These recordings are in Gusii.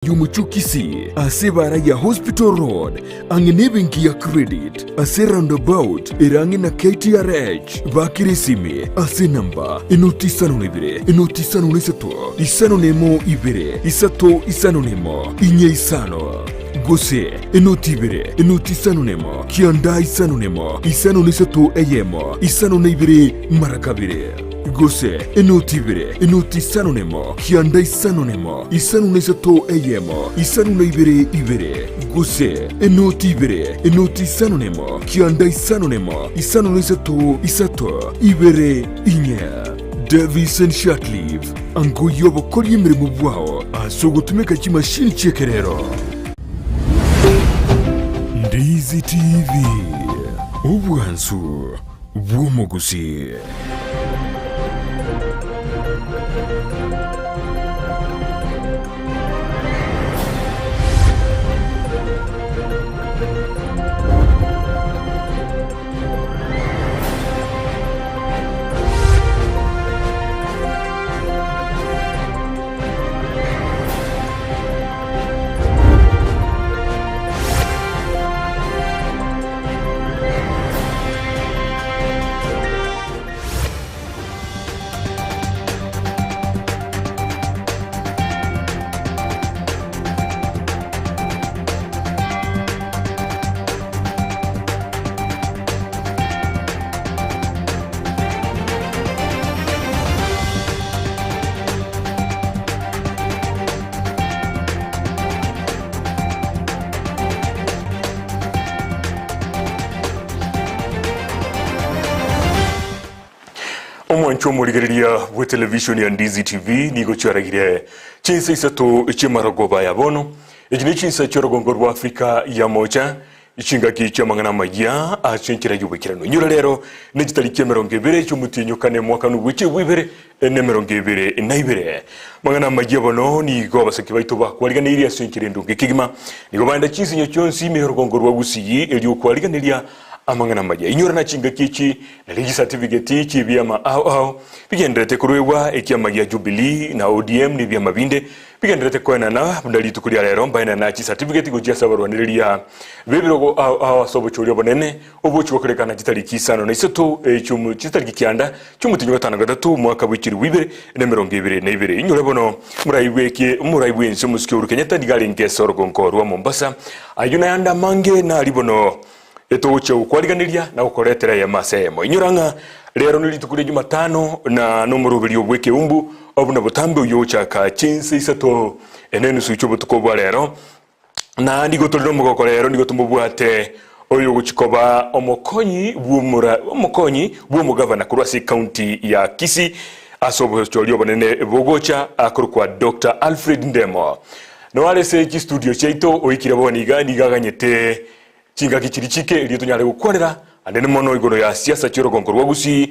Y'omochie o Kisii, ase ebaara ya Hospital Road, ang'e nebenki ya Credit, ase roundabout ere ang'e na KTRH. Bakera esimi ase enamba enoti isano na ibere, enoti isano na isato, isano na emo ibere, isato isano na emo, inye isano, gose enoti ibere, enoti isano na emo, kianda isano na emo, isano na isato eyemo, isano na ibere mara kabere. Gose enoti ibere, enoti isano nemo, kianda isano nemo, isano na isato eyemo, isano na ibere ibere. Gose enoti ibere, enoti isano nemo, kianda isano nemo, isano na isato isato, ibere inye. Davison Shatliff, angoyia obokoria emeremo bwao ase ogotumeka chimashini chi'ekerero. Ndizi TV, obwansu. bw'omogusii. Omwancho omorigereria bw'etelevishoni ya Ndizi TV nigo chiaragire chinsa isato chi'amarogoba ya bono. Echi ne chinsa chi'orogongo rwa Afrika ya Mocha, chingaki chi'amang'ana amayia ase enchera y'oboikeranu. Inyora rero ne chitariki emerongo ebere chi'omotienyi o kane mwaka nobwe chi'ebwa ibere nemerongo ebere na ibere. Amang'ana amayia bono nigo abasake baito bakwariganeirie ase enchera endonge kegima. Nigo baenda chinsinyo chionsi ime y'orogongo rwa Gusii erio okwariganeria amang'ana amaya. Inyora na chingaki echi nario chisatifiketi chi'ebiama ao ao bigendererete koruegwa ekiama gia Jubilee na ODM na ebiama binde Bigendererete koenana buna rituko ria rero mbaenana chisatifiketi gochia ase abarwanereria b'ebirogo ao ao ase obochori obonene obochie gokorekana chitariki isano na isato echiomo chitariki kianda chi'omotienyi o gatano gatato omwaka bw'echilifu ibere na emerongo ebere na ibere. Inyore bono moraigwe eke omorai bw'ense omosike Uhuru Kenyatta nigo arenge ase orogongo rwa Mombasa. Ayio nayande amange nari bono Etogochia gokwariganeria na gokoretera eyemo ase eyemo. Inyora ng'a rero nerituko ria Jumatano, na nomoroberio bw'ekeumbu buna botambe oyio ogochaka chinsa isato nenusu chi'obotuko bwa rero. Na nigo tore nomogoko rero nigo tomobwate oyo ogochia koba omokonyi bw'omora omokonyi bw'omogavana korwa ase ecounty ya Kisii ase obochori obonene bogocha akorokwa Doctor Alfred Ndemo. Noare ase chistudio chiaito oikire bono iga nigo aganyete Chingaki chiria chike erio tonyare gokwanera anene mono igoro ya siasa chi'orogongo rwa Gusii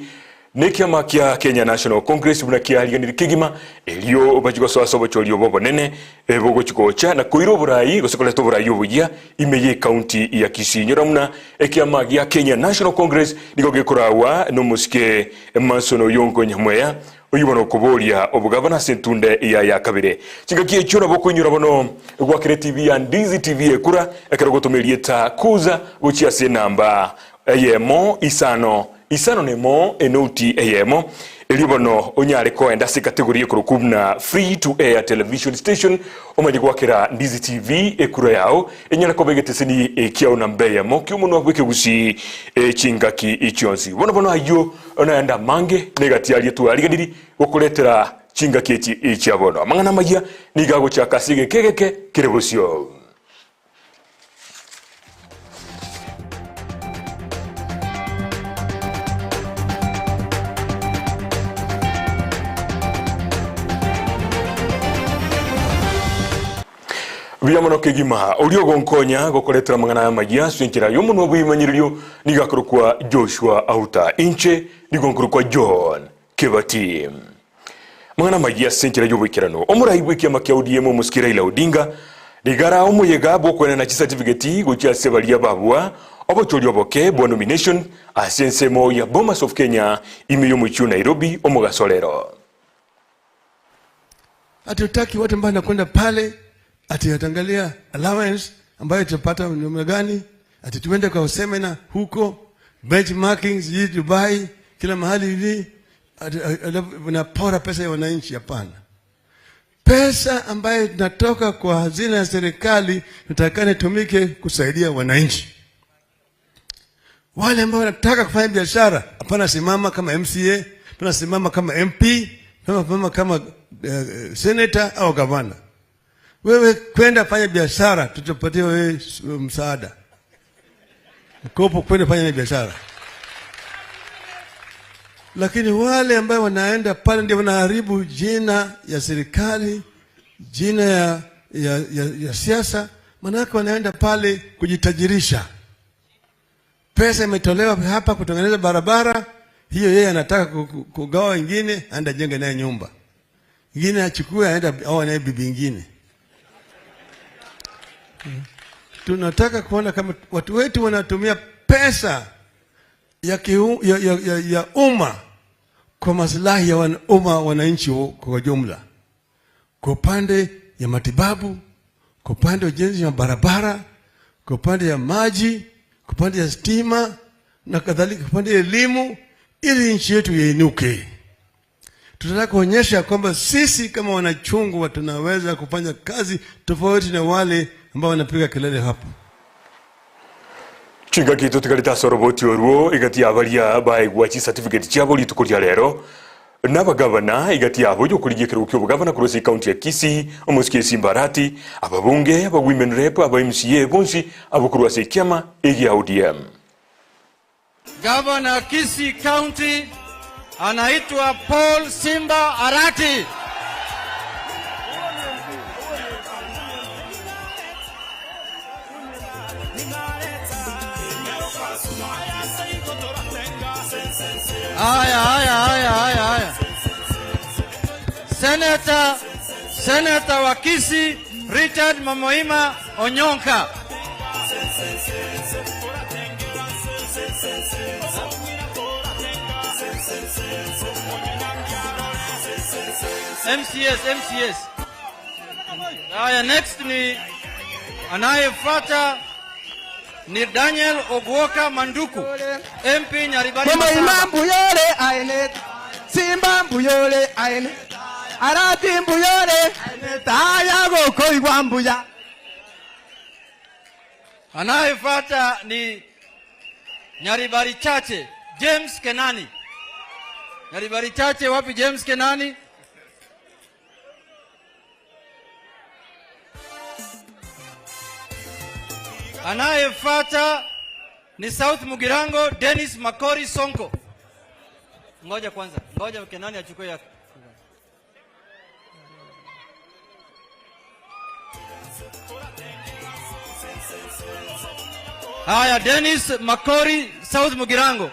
na ekiama kia Kenya National Congress buna kiariganirie kegima erio bachie gosoa ase obochori obo obonene bogochia gocha na koira oborai gose koreta oborai oboyia ime ye county ya Kisii. Inyora buna ekiama gia Kenya National Congress nigo gekoragwa nomosike Emmerson Oyongo Nyamweya Oyio bono okoboria obogabana ase entunde yaye ya kabere. Chingaki echio nabo okoinyora bono gwakera etibi ya Ndizi TV ekura ekero ogotoma erieta Kuza gochia ase enamba eyemo isano isano nemo enouti eyemo erio bono onyare koenda ase ekategori ekorokwa buna Free to Air Television Station omanye gwakera Ndizi TV ekura yao enyare koba egeteseni ekiao namba eyemo kiomonwa bw'ekegusii chingaki chionsi. Bono bono ayio Naende amange negati aria twariganirie gokoretera chingaki echi chia bono. Amang'ana amayia nigo agochaka ase egeka egeke kere bosio. Buya mono kegima, oria ogonkonya gokoretera amang'ana aya amayia ase enchera y'omonwa bw'ebimanyererio nigo akorokwa Joshua Auta, inche nigo nkorokwa John Kebati. Amang'ana amayia ase enchera y'oboikeranu. Omorai bw'ekiama kia ODM omosike Raila Odinga nigo ara omoyega bw'okoenana chisatifigeti gochia ase baria babua obochori oboke bwa nomination ase ensemo ya Bomas of Kenya ime y'omochie o Nairobi omogaso rero. Hatutaki watu ambao wanakwenda pale. Ati ataangalia allowance ambayo tutapata namna gani, ati tuende kwa semina huko benchmarking, sijui Dubai, kila mahali hivi, ati alafu unapora pesa ya wananchi. Hapana. Pesa ambayo tunatoka kwa hazina ya serikali tunatakana itumike kusaidia wananchi. Wale ambao wanataka kufanya biashara, hapana simama kama MCA, hapana simama kama MP, hapana simama kama senator au gavana. Wewe kwenda fanya biashara, tutapatia wewe msaada, mkopo, kwenda fanya biashara. Lakini wale ambao wanaenda pale ndio wanaharibu jina ya serikali, jina ya siasa, manake wanaenda pale kujitajirisha. Pesa imetolewa hapa kutengeneza barabara, hiyo yeye anataka kugawa wengine, aenda jenga naye nyumba. Ingine achukue aenda aoe naye bibi ingine. Tunataka kuona kama watu wetu wanatumia pesa ya umma kwa maslahi ya umma, wananchi kwa jumla, kwa upande ya matibabu, kwa upande wa ujenzi wa barabara, kwa upande ya maji, kwa upande ya stima na kadhalika, kwa upande ya elimu, ili nchi yetu iinuke. Tunataka kuonyesha kwamba sisi kama wanachungwa tunaweza kufanya kazi tofauti na wale ambao wanapiga kelele hapo. Chingaki tutigarite soroboti oruo igati ya baria baegwa chi certificate chiabo rituko ria rero n'abagavana igati yabo yokurigia ekerogo kia obogavana korwa ase ekaunti ya Kisii omosike Simba Arati ababunge aba women rep aba MCA bonsi abo korwa ase ekiama egia ODM. Gavana Kisii County anaitwa Paul Simba Arati. Haya, haya, haya, haya, haya. Senator wa Kisii Richard Momoima Onyonka. MCS, MCS. Haya, next ni anayefuata ni Daniel Ogwoka Manduku, MP Nyaribari Mama Masaba. Imam Buyole aene, Simba Mbuyole aene, Arati Mbuyole aene, Taya Goko Igwambuya. Anayefuata ni Nyaribari Chache, James Kenani. Nyaribari Chache, wapi James Kenani? Anayefuata ni South Mugirango, Dennis Makori Sonko. Ngoja kwanza, ngoja Kenani achukue yake. Haya, Dennis Makori, South Mugirango.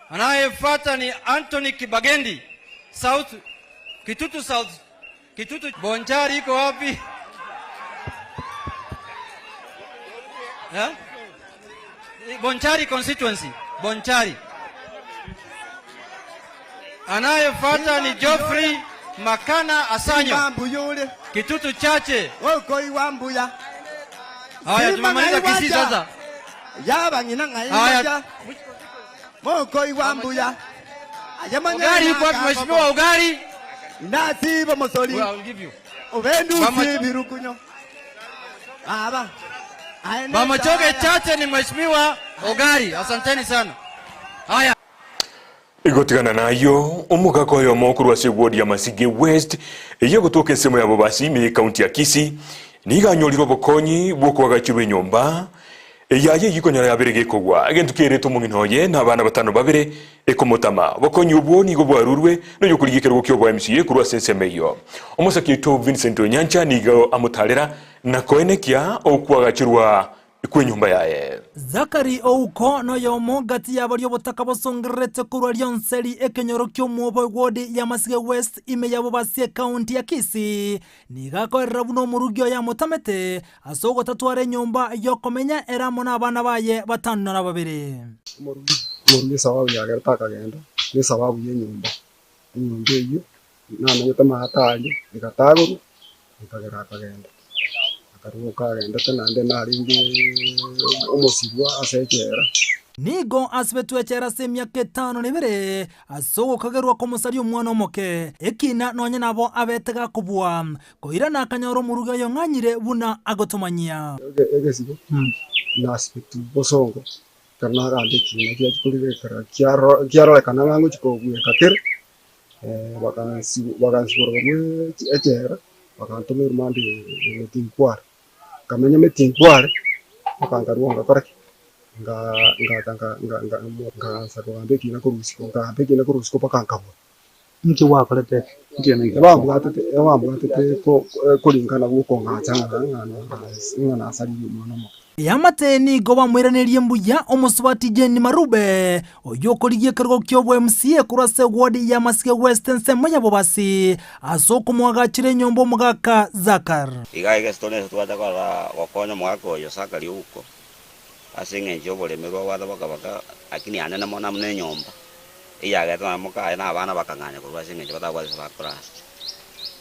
Anayefuata ni Anthony Kibagendi, South Kitutu South. Kitutu Bonchari iko wapi? Eh? Bonchari constituency, Bonchari. Anayefuata ni Geoffrey Makana Asanyo. Mbuyule. Kitutu Chache. Woko iwambuya. Haya, Simba tumemaliza ngaiwaja. Kisii sasa. Yaba ngina ngaiwaja. Haya. Moko iwambuya. Ayamanya Ugari yuko wapi ngaka mheshimiwa Ugari? Nasiba mosoli. Well, I will give you. Ubendu Mama sibirukunyo. Baba. Mama Choge Chache ni mheshimiwa Ugari. Asanteni sana. Haya. Igotigana nayo omogaka oyo omokorwa ase ward ya Masige West eyegotoka ensemo yabo basime county ya Kisii niganyorire obokonyi bwokwagachirwa enyomba eyaye yikonyora yabere gekogwa egento kerete omong'ina oye na abana batano babere ekomotama obokonyi obwo nigo bwarurwe noyokorigia ekerogo kia obwa MCA korwa ase ensemo eyo omosaki oito Vincent Onyancha nigo amotarera na koenekia okwagachirwa kwenyumba yaye. Zakari Ouko noyomo gati yabo ry'obotaka bosongererete korwa ryonseri ekenyoro ky'omwobo ward ya Masige West ime yabo basie county ya Kisii nigakorera buno omurugi oyo amotamete ase ogotatwara enyomba yokomenya eramo n'abana baye batano na babere. Omurugi, omurugi sababu yagerete akagenda ni sababu y'enyomba. Enyomba eyo Namenyete amato aria, egatagorwa, ekagera akagenda. Akarua okagendete naende narenge omosibwa ase echela. Nigo asibetwe echela ase emiaka etano na ebere ase ogokagerwa komosaria omwana omoke, ekina nonye nabo abete gakobua koirana akanyora omorugi oyong'anyire buna agotomanyia. Egesibo nasibetwe bosongo, ekero nagamba ekina giachia korigerekera kiarorekana ng'a ngochia kogweka kere, bagansibora barue echela, bagantoma erumande Metinkware. Nkamenya Metinkware, mpaka nkarua ngakora ki? Ngacha nkaansa kogamba ekina korwa isiko, nkagamba ekina korwa isiko mpaka nkabua. Inki gwakorete? Ebambwatete ebambwatete koringana gokong'acha ng'a ng'a nasaririe omwana omoke. Eamate nigo bamoiranerie mbuya omosubati Jane Marube, oyio okorigia ekerogo ki'obo MCA korwa ase eward ya Masige West ensemo ya Bobasi, ase okomoagachera enyomba omogaka Zakar. Iga egesitoni ase twacha korora gokonya omogaka oyo Sakari ouko, ase engencho y'oboremerwa obwate bokabaka, lakini anene mono amo nenyomba. Eyagerete nonya mokaye na abana bakang'anya korwa ase engencho batabwati ase bakorara.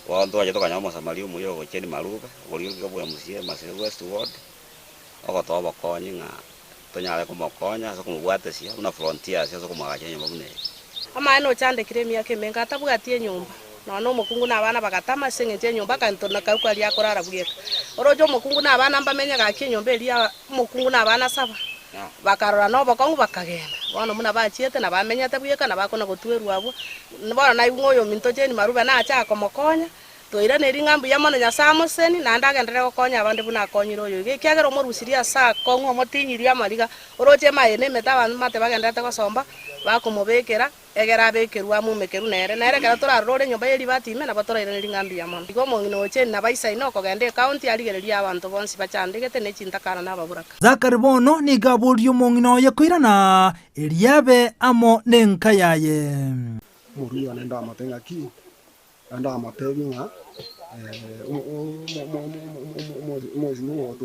Bono ntwacha tokanyora Omosamaria omuya ogochia Marube, okorigwa bwa MCA Masira West Ward, ogotoa obokonyi ng'a tonyare komokonya ase okomobwatesia buna frontiers ase okomoagachera enyomba buna eye. Amaene ochandekire emiaka emenge atabwati enyomba, nonya nomokungu na abana bagatama ase engencho y'enyomba, akanto na karokwo aria akorara bweka. Oroche omokungu na abana mbamenye gaki enyomba eria omokungu na abana saba, bakarora nobokong'u bakagenda. Bono buna bachiete na bamenyete bweka na bakona gotwerwa abwo, bono naigwe ng'a oyominto Jane Marube nache akomokonya, Toiranerie ng'a mbuya mono Nyasae amosesenie, naende agenderere gokonya abande buna akonyire oyo iga, ekiagera omorusirie ase akong'u omotinyirie amariga, oroche emaye na emete abanto mate bagendererete gosomba, bakomobekera, egere abekerwe amumekerwe nere. Nere ekero torarore ore enyomba ye ribati ime, nabo torairanerie ng'a mbuya mono. Igo omong'ina o Jane nabaisaine okogenda ekaunti arigererie abanto bonsi bachandegete ne chintakana na ababuraka. Zakari bono nigo aborie omong'ina oye koirana, erio abe amo nenka yaye. Omoruya one ndamate ng'aki? Naende amoteebie ng'a omosimo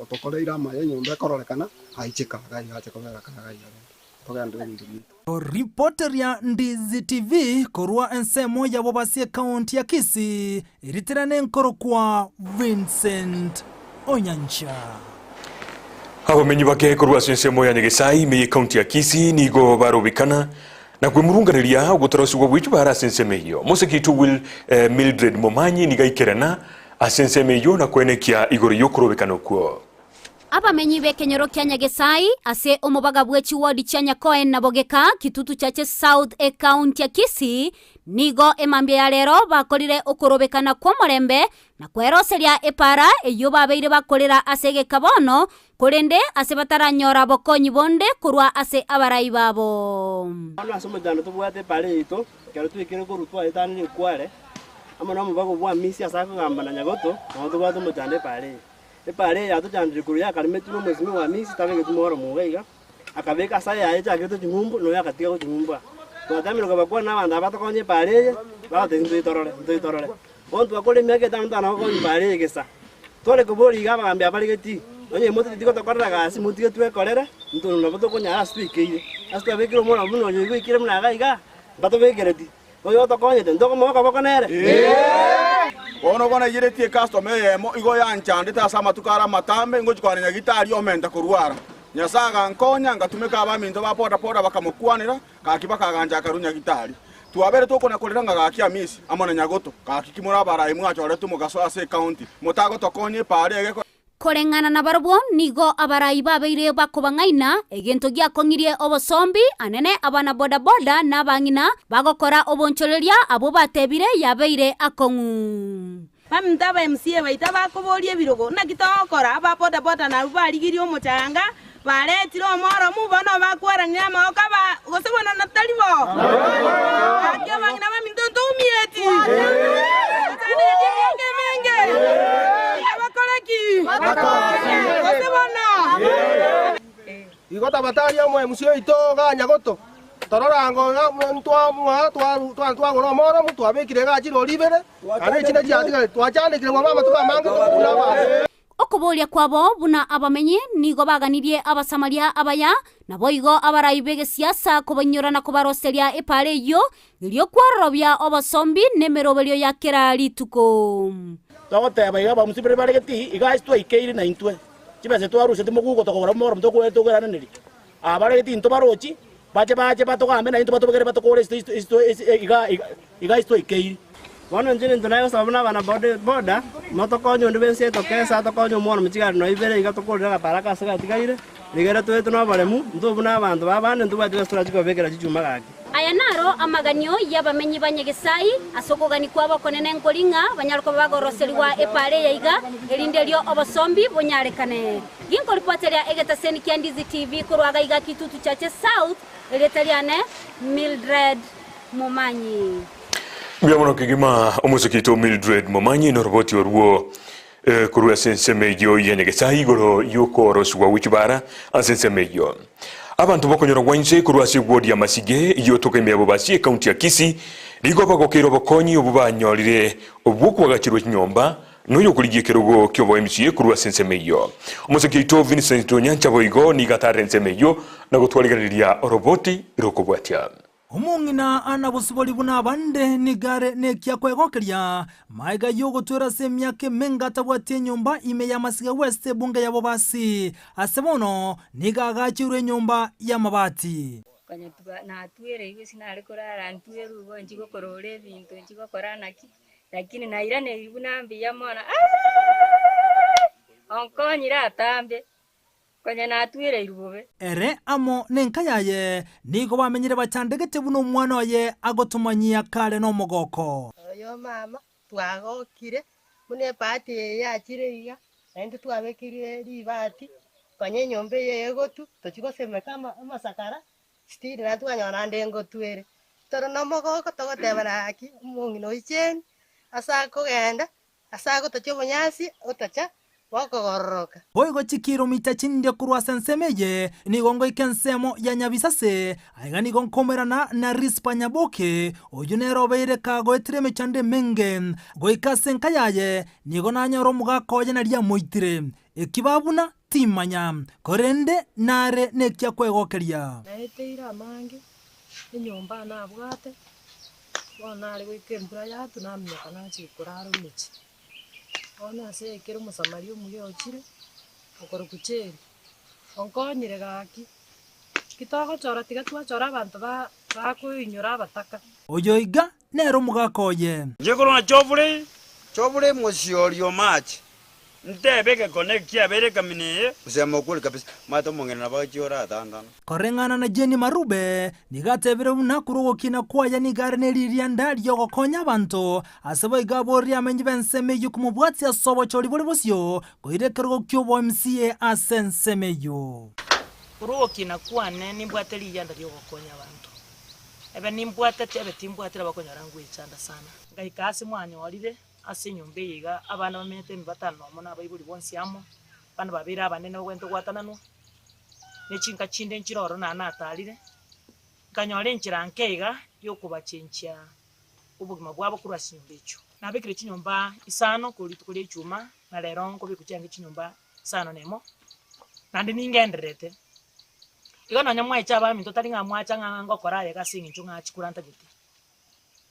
otokoreire amaya enyomba ekororekana, aiche kaga iga ache kobera kaga iga rende, togenderere ebinto biaito. Ripoteria Ndizi TV korwa ensemo ya Bobasi ekaunti ya Kisii, eritirane nkorokwa Vincent Onyancha. Abamenyi bake korwa ase ensemo ya Nyagesai ime y'ekaunti ya Kisii nigo barobekana na kwemurunganeria ogotarosigwa bwe chibara ase ensemo eyio. Moseki Will Mildred Momanyi nigo aikerana ase ensemo eyio na koenekia igoro y'okorobekana okwo. Abamenyi b'ekenyoro kia Nyagesai ase omobaga bwe chiwodi chia Nyakoe na Bogeka, Kitutu Chache South, ekaunti ya Kisii, nigo emambia ya rero bakorire okorobekana kw'omorembe na kweroseria epaara eyio babeire bakorera ase egeka bono, korende ase bataranyora bokonyi bonde korwa ase abarai babo. Bono ase omochando tobwate epaara yaito, ekero twaikire korwa twaetanire ekware, amo nomobago bw'Amisi ase akogamba na Nyagoto, nabo tobwate omochando epaara eye. Epaara eye yatochandire korwa yakaremetwe nomosimi bw'Amisi tabegeti mworo moga iga, akabeka ase ayaye echakete ching'umbu, na oyo agatiga goching'umbua. Twateemire kobakwana nabanto aba batokonye epaara eye, bagotebia ntoitorore, ntoitorore. Bono twakora emiaka etano totana gokonya epaara eye gesa. Tware koboria iga abagambi aba bare getii, onye mototeti gotokorera gasi motige twekorere, intwe nabo tokonyara ase twaikeire. Ase twabekire omwana buna oyo iga oikire buna iga iga, mbatobekereti. Oyo otokonyete, ntokomoa okoboko nere? Bono igo naiyeretie ecustom eyemo igo yanchandete ase amatuko are amatambe, ngochia kwana nyagitari omenta korwara. Nyasae agankonya, ngatumeka abaminto ba boda boda bakamokwanera, gaki bakagancha akarua nyagitari. Twabere tokona korera ng'a gaki Amisi, amo na Nyagoto, gaki ki more abarai mwachoretwe mogasoa ase ecounty, motagotokonya epaara ege. Koreng'ana nabarabwo nigo abarai babeire bakobang'aina, egento giakong'irie obosombi, anene abana boda-boda na abang'ina bagokora obonchoreria abwo batebire yabeire akong'u. Baminto aba MCA baito abakoboria ebirogo, naki togokora? Aba boda-boda nabwo barigirie omochanga, baretire omoromu, bono bakwaranire amaboko aba, gose bono tari bo? Gaki abang'ina baminto ntoumieti, tochandegetie emiaka emenge, abakore ki? Gose bono? Igo tabataria omoemusi oito ganya goto, torora ango ng'a twagora omoromu, twabekire iga chirori ibere, naende echinde chiatigarete, twachandekire bwango amatuko amange tokobuna abanto. okoboria kwabo buna abamenyi nigo baganirie Abasamaria abaya, naboigo abarai b'egesiasa kobainyora na kobaroseria epaara eyio, erio kwororobia obosombi na emeroberio ya kera rituko. Togoteba iga abamusi baria bare getii, iga ase twaikeire naintwe, chibesa twarusetie moguko tokogora omoro tokoiraneria. Aba bare getii ntobarochi, bache bache batogambe naintwe batobegere batokore iga iga ase twaikeire. Bono inche nintwe naye gosaba buna abana boda boda, motokonye onde bwensi etokesa, atokonye omwana omochigari nonya ibere iga tokorere agapara aka ase gatigaire, rigere toetwe na oboremu, intwe buna abanto ba abande ntobwati besa torachie kobabekera chichuma gaki. Aya naro amaganio y'abamenyi ba Nyagesai ase okogania kwabo okonene nkori ng'a banyare koba bagoroserigwa epaara eye iga, erinde erio obosombi bonyarekane. Ginkoripoteria egetaseni kia Ndizi TV korwa gaiga Kitutu Chache South, erieta riane Mildred Momanyi. Mbuya mono kegima omosike oito Mildred Momanyi noroboti orwo korwa ase ensemo eyio ya Nyagesae igoro y'okoorosigwa gwe chibara ase ensemo eyio. Abanto bokonyora gwa inse korwa ase ewodi ya Masige yotoka ime ya Bobasi ekaunti ya Kisii nigo bagokeire obokonyi obwo banyorire obwokoagachirwa chinyomba noyokorigia ekerogo ki'obo MCA korwa ase ensemo eyio. Omosike oito Vincent Onyancha boigo nigo atarire ensemo eyio na gotwarigereria oroboti rokobwatia. Omong'ina ana bosibori buna abande nigo are nekia kwegokeria, magega y'ogotwera ase emiaka emenge atabwati enyomba ime ya Masige West ebunge ya Bobasi. Ase bono nigo agacheirwe enyomba y'amabati. Konya natwereirwe ase nare korara ntwerwe igo nchigokorora ebinto nchigokora naki, lakini nairaneiri buna mbuya mono aaiiiii onkonyire atambe. Konya natwereirwe bobe. Ere amo nenka yaye nigo bamenyire bachandegete buna omwana oye agotomanyia kare nomogoko. Oyo mama twagokire buna ebahati eye yachire iga, naintwe twabekeirwe ribati, konya enyomba eye egotu, tochia gosemeka amasakara, still naende twanyora naende engotu ere. Tore nomogoko togoteba naki omong'ina oicheni, ase akogenda, Ase agotochia obonyansi, otocha bokogororoka. Boigo chikiromita chinde korwa ase ensemo eye nigo ngoika ensemo ya Nyabisase, aiga nigo nkoumerana na Rispa Nyaboke, oyio nere obeire kagoetire emechando emenge. Goika ase enka yaye nigo nanyora omogaka oye naria amoitire. Eki babuna timanya, korende nare nekia kwegokeria. Naeteire amange, enyomba nabwate, Bono nare goika embura yatwa naminyoka nachia korara omochie. Bono ase ekero omosamaria omuya ochire, okorokwa Jane, onkonyire gaki, ki togochora tiga twachora abanto ba bakoinyora abataka. Oyo iga nere omogaka oye. Inche korwa na chobure, chobure mosiori omache. Ntebe egekone eki kiabeire ekamina eye. Kusema ukweli kabisa, omanyete omong'ina nabo agachia oratantana. Koreng'ana na Jenny Marube, nigo atebire buna korwa ogokina kwaye nigo are neririanda riogokonya abanto, ase boigo aborie amenyi b'ensemo eyio komobwatia ase obochori bore bosio koira ekerogo ki'obo MCA ase ensemo eyio. Korwa ogokina kwane nimbwate riyianda riogokonya abanto, ebe nimbwatete ebe timbwatire bakonyora ngwechanda sana. Ngaika ase mwanyorire Ase enyomba eye iga abana bamenyete emibatano nomo na abaibori bonsi amo, abana babeire abanene bagwenerete gwatananwa, ne chinka chinde nchire ororo naende natarire, nkanyora enchera nke iga yokobachenchia obogima bwabo korwa ase chinyomba echio. Nabekire chinyomba isano korwa rituko ria ichuma, na rero nkobekwa chiange chinyomba isano na emo, naende ningendererete. Igo nonya mwaeche abaminto tari ng'a mwacha ng'a ngokora aya iga ase eng'encho ng'a chikura ntagete.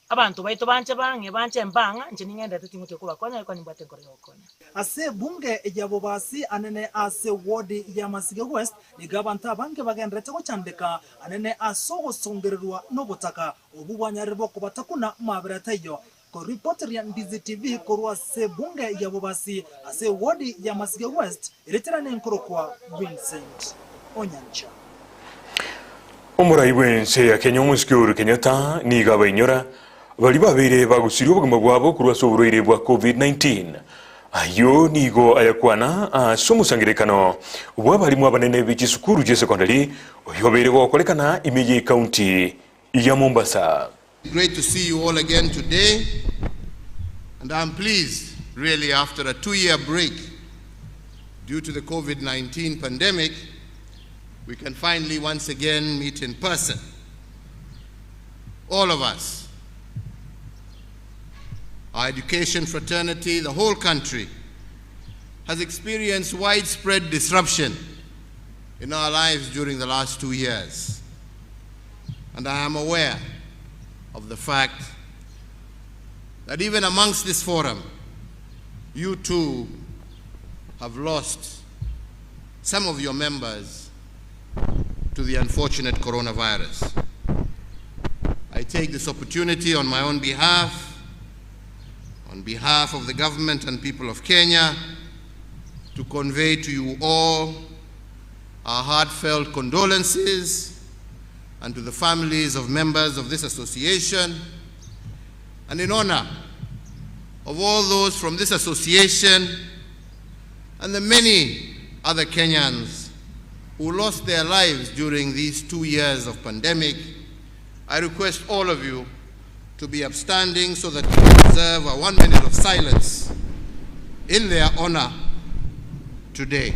Abanto baito banche bang'e, banche mbang'a, inche ning'enderete tingotiga kobakonya, gaki nimbwate enkoro y'ogokonya. Ase ebunge ya Bobasi anene ase ward ya Masige West nigo abanto abange bagenderete gochandeka anene ase ogosongererwa nobotaka obwo bwanyarire bokobatakuna mabera taiyo. Koripoteria Ndizi TV korwa ase ebunge ya Bobasi ase ward ya Masige West ereterane nkorokwa Vincent Onyancha. Omorai bw'ense ya Kenya omosike Uhuru Kenyatta nigo abainyora baria babeire bagusirie obogima bwabo korwa ase oborwaire bwa Covid-19. Ayio nigo ayakwana ase omosangererekano bw'abarimu abanene be chisukuru chi'esekondari oyio obeire gokorekana ime y'ecounty ya Mombasa. Great to see you all again today and I'm pleased really after a 2-year break due to the COVID-19 pandemic we can finally once again meet in person. All of us, our education fraternity, the whole country, has experienced widespread disruption in our lives during the last 2 years. And I am aware of the fact that even amongst this forum, you too have lost some of your members to the unfortunate coronavirus. I take this opportunity on my own behalf, on behalf of the government and people of Kenya, to convey to you all our heartfelt condolences and to the families of members of this association, and in honor of all those from this association and the many other Kenyans who lost their lives during these 2 years of pandemic, I request all of you to be upstanding so that we can observe a 1 minute of silence in their honor today.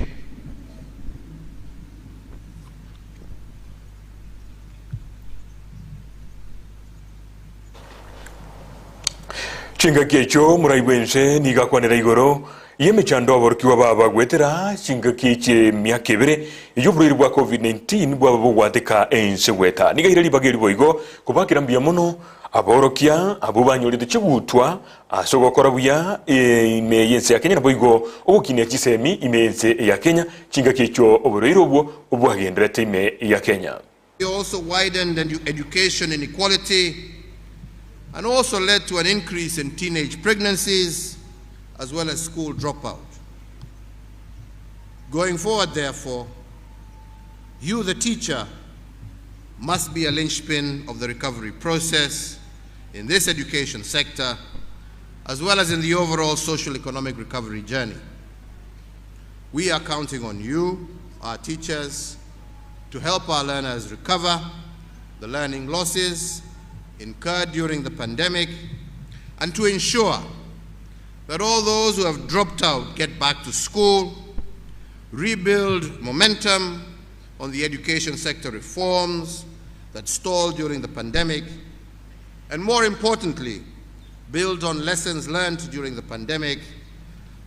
Chingaki echio moraigwe inse nigo akwanera igoro y'emechando aborokigwa baba goetera chingaki chi'emiaka ebere ey'oborwaire bwa Covid-19 bwaba bogwateka ense goeta. Nigo aire ribaga eri boigo kobakera mbuya mono aborokia abwo banyorete chigutwa ase ogokora buya ime y'ense ya Kenya naboigo ogokinia chisemi ime y'ense ya Kenya chingaki echio oborwaire obwo bwagenderete ime ya Kenya. It also widened education inequality and also led to an increase in teenage pregnancies as well as school dropout. Going forward, therefore, you, the teacher, must be a linchpin of the recovery process in this education sector, as well as in the overall social economic recovery journey. We are counting on you, our teachers, to help our learners recover the learning losses incurred during the pandemic and to ensure that all those who have dropped out get back to school, rebuild momentum on the education sector reforms that stalled during the pandemic, and more importantly, build on lessons learned during the pandemic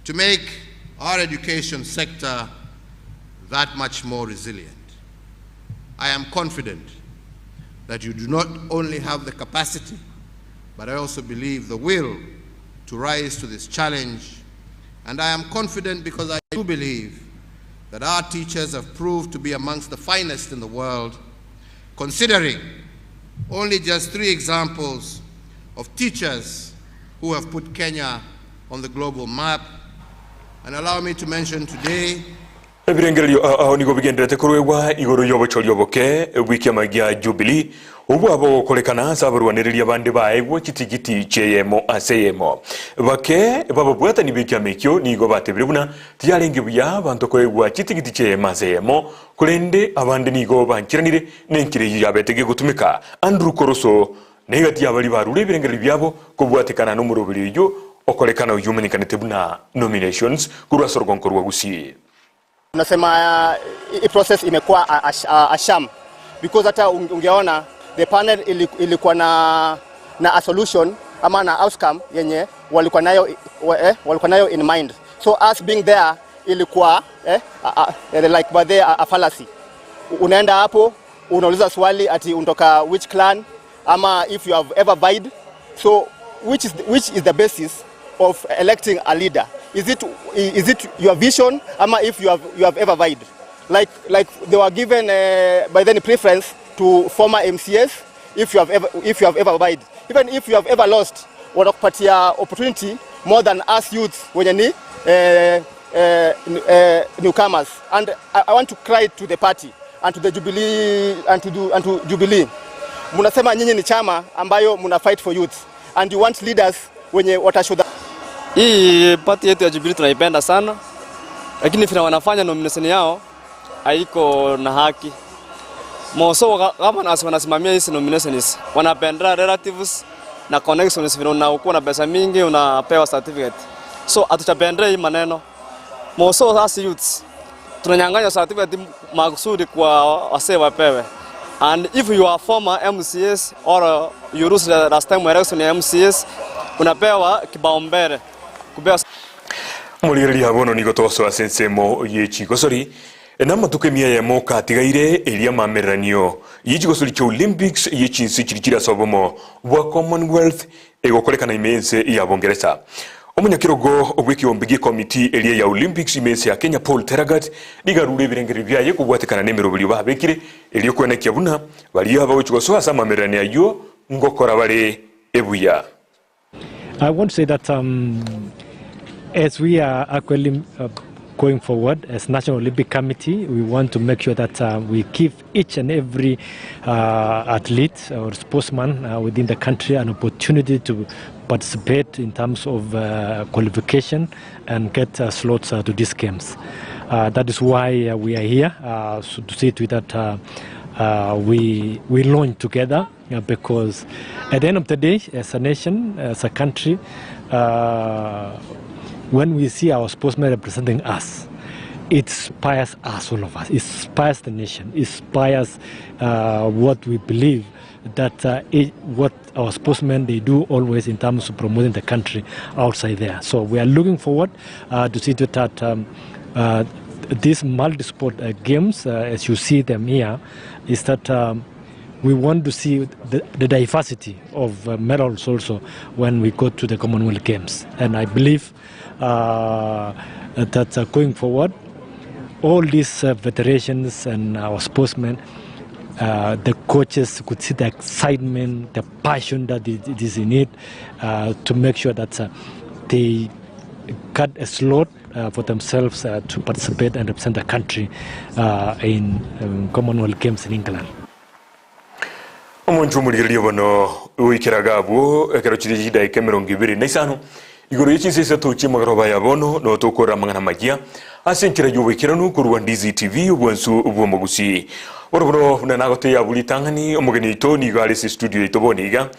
to make our education sector that much more resilient. I am confident that you do not only have the capacity, but I also believe the will to rise to this challenge. And I am confident because I do believe that our teachers have proved to be amongst the finest in the world, considering only just 3 examples of teachers who have put Kenya on the global map. And allow me to mention today Ebirengererio ao nigo bigendererete koruegwa igoro y'obochori oboke bw'ekiama gia Jubilee, obwo bogokorekana ase abarwanereria bande baegwe chitigiti chi'eyemo ase eyemo. Bake b'ababwatani b'ekiama ekio nigo batebire buna tiyarenge buya abanto koegwa chitigiti chi'eyemo ase eyemo, korende abande nigo bancheranire nenchera eyio yabete gegotumeka. Andrew Koroso negati y'abaria barure ebirengererio biabo kobwatekana nomoroberi oyio okorekana oyio omanyekanete buna nominations korwa ase orogonko rwa Gusii. Tunasema hii process imekuwa a sham because hata ungeona the panel ilikuwa na a solution ama na outcome yenye walikuwa nayo in mind. So us being there ilikuwa like by there a fallacy. Unaenda hapo unauliza swali ati unatoka which clan ama if you have ever vied. So which is the basis of electing a leader? Is it your vision ama if you have ever vied? Like they were given by then preference to former MCS if you have ever vied. Even if you have ever lost, wanakupatia opportunity more than us youths wenye ni newcomers. And I want to cry to the party and to the Jubilee and to do, and to Jubilee. Munasema nyinyi ni chama ambayo muna fight for youth and you want leaders wenye watashow Hii party yetu ya Jubilee tunaipenda sana, lakini vile wanafanya nomination yao haiko na haki. Moso kama wanasimamia hizi nominations, wanapendera relatives na connections, vile unakuwa na pesa mingi unapewa certificate. So hatutapendera hii maneno. Moso sasa youths tunanyang'anya certificate makusudi kwa wasee wapewe. And if you are former MCS or you lose the last time election ya MCS, unapewa kipaumbele. Kupewa. Omorigereria bono nigo togosoa ase ensemo ye chigosori, na amatuko emia eyemo katigaire eria amamereranio ye chigosori chia Olympics ye chinse chiria chire ase obomo bwa Commonwealth egokorekana ime y'ense ya Bongeresa. Omonyakerogo bw'ekeombe gi'ekomiti eria ya Olympics ime y'ense ya Kenya Paul Tergat nigo arure ebirengererio biaye kobwatekana nemeroberio babekire erio kwenekia buna baria bagochia gosoa ase amamereranio ayio ngokora bare ebuya. I want to say that um, as we are actually uh, going forward as National Olympic Committee, we want to make sure that uh, we give each and every uh, athlete or sportsman uh, within the country an opportunity to participate in terms of uh, qualification and get uh, slots uh, to these games. Uh, that is why uh, we are here uh, so to see to it that uh, uh, we, we launch together because at the end of the day, as a nation, as a country, uh, when we see our sportsmen representing us, it inspires us, all of us. It inspires the nation. It inspires uh, what we believe that uh, it, what our sportsmen they do always in terms of promoting the country outside there. So we are looking forward uh, to see that um, uh, these multi-sport uh, games, uh, as you see them here, is that um, we want to see the, the diversity of uh, medals also when we go to the Commonwealth Games. And I believe uh, that uh, going forward, all these uh, federations and our sportsmen, uh, the coaches could see the excitement, the passion that it, it is in it uh, to make sure that uh, they got a slot uh, for themselves uh, to participate and represent the country uh, in um, Commonwealth Games in England. Omonche omorigereria bono goikeraga abwo ekero chire chidaika emerongo ebere na isano igoro ye chinsa isato chi'emagoroba ya bono no tokorora amang'ana amayia ase enchera y'oboikeranu korwa Ndizi TV obwansu bw'omogusii. Bono bono buna nagoteya abwo ritang'ani omogeni oito nigo are ase estudio yaito bono iga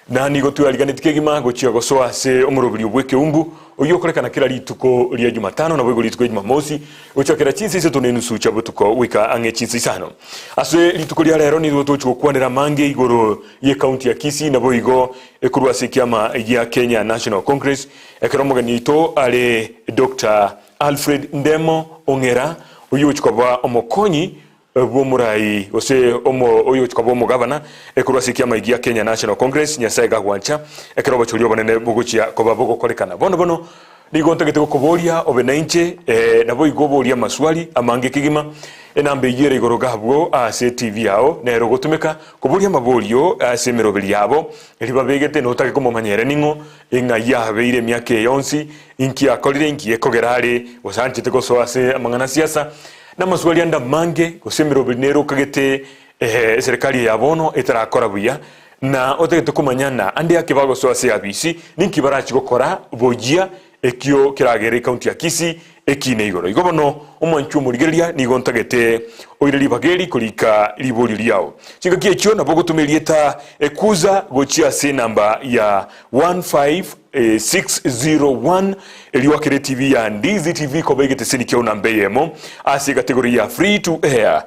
Na nigo tweariganeti kegima gochia gosoa ase omoroberio bw'ekeumbu, oyio okorekana kera rituko ria Jumatano naboigo rituko ria Jumamosi, gochakera chinsa isato na enusu chia botuko goika ang'e chinsa isano. Ase rituko ria rero nigo togochia gokwanera amange igoro y'ecounty ya Kisii naboigo ekorwa ase ekiama gia Kenya National Congress, ekero omogeni oito are Doctor Alfred Ndemo Ong'era oyio ogochia koba omokonyi bw'omorai gose omo oyogochia koba omogabana ekorwa ase ekiama gia Kenya National Congress, Nyasae gagwancha, ekero obochori obonene bogochia koba bogokorekana. Bono bono nigo ntagete gokoboria obe nainche, ee, naboigo oborie amaswali amange kegima. Enamba eyio ere igoro gabwo ase TV yao nero ogotumeka koboria amaborio ase emeroberi yabo eria babegete notake komomanya ere ning'o, eng'ai abeire emiaka eye yonsi, inki akorire, inki gekogera are, gose anchete gosoa ase amang'ana a siasa. Namaswali ande amange, gose emeroberi nere okagete eserekari eye ya bono etarakora buya, na otagete komanya na ande ake bagosoa ase eabisi, ninki barachie gokora boyia ekio keragere ecounty ya Kisii ekine igoro. Igo bono omwanchwa omorigereria nigo ntagete oire ribaga eri korika riborio riao. Chingaki echio nabo ogotoma erieta ekuza gochia ase enamba ya 15601 erio akere TV ya Ndizi TV koba egeteseni kiao namba eyemo ase ecategory ya free to air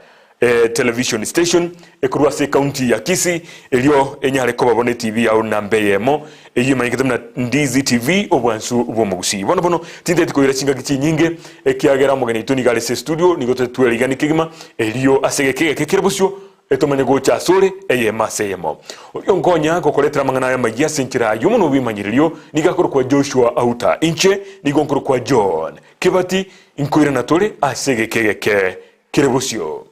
television station ekorwa ase ecounty ya Kisii erio enyare koba bono etv yao namba eyemo eyio emanyekete buna Ndizi TV obwansu bw'omogusii. Bono bono tintageti koira chingaki chinyinge ekiagera omogeni oito nigo are ase estudio nigo totwerigani kegima erio ase egeka egeke kere bosio Etomanye gocha asore eyemo ase eyemo. Oria onkonya gokoretera amang'ana aya amayia ase enchera y'omonwa bw'ebimanyererio nigo akorokwa Joshua Auta. Inche nigo nkorokwa John Kibati, nkoirana tore ase egeka egeke kere bosio.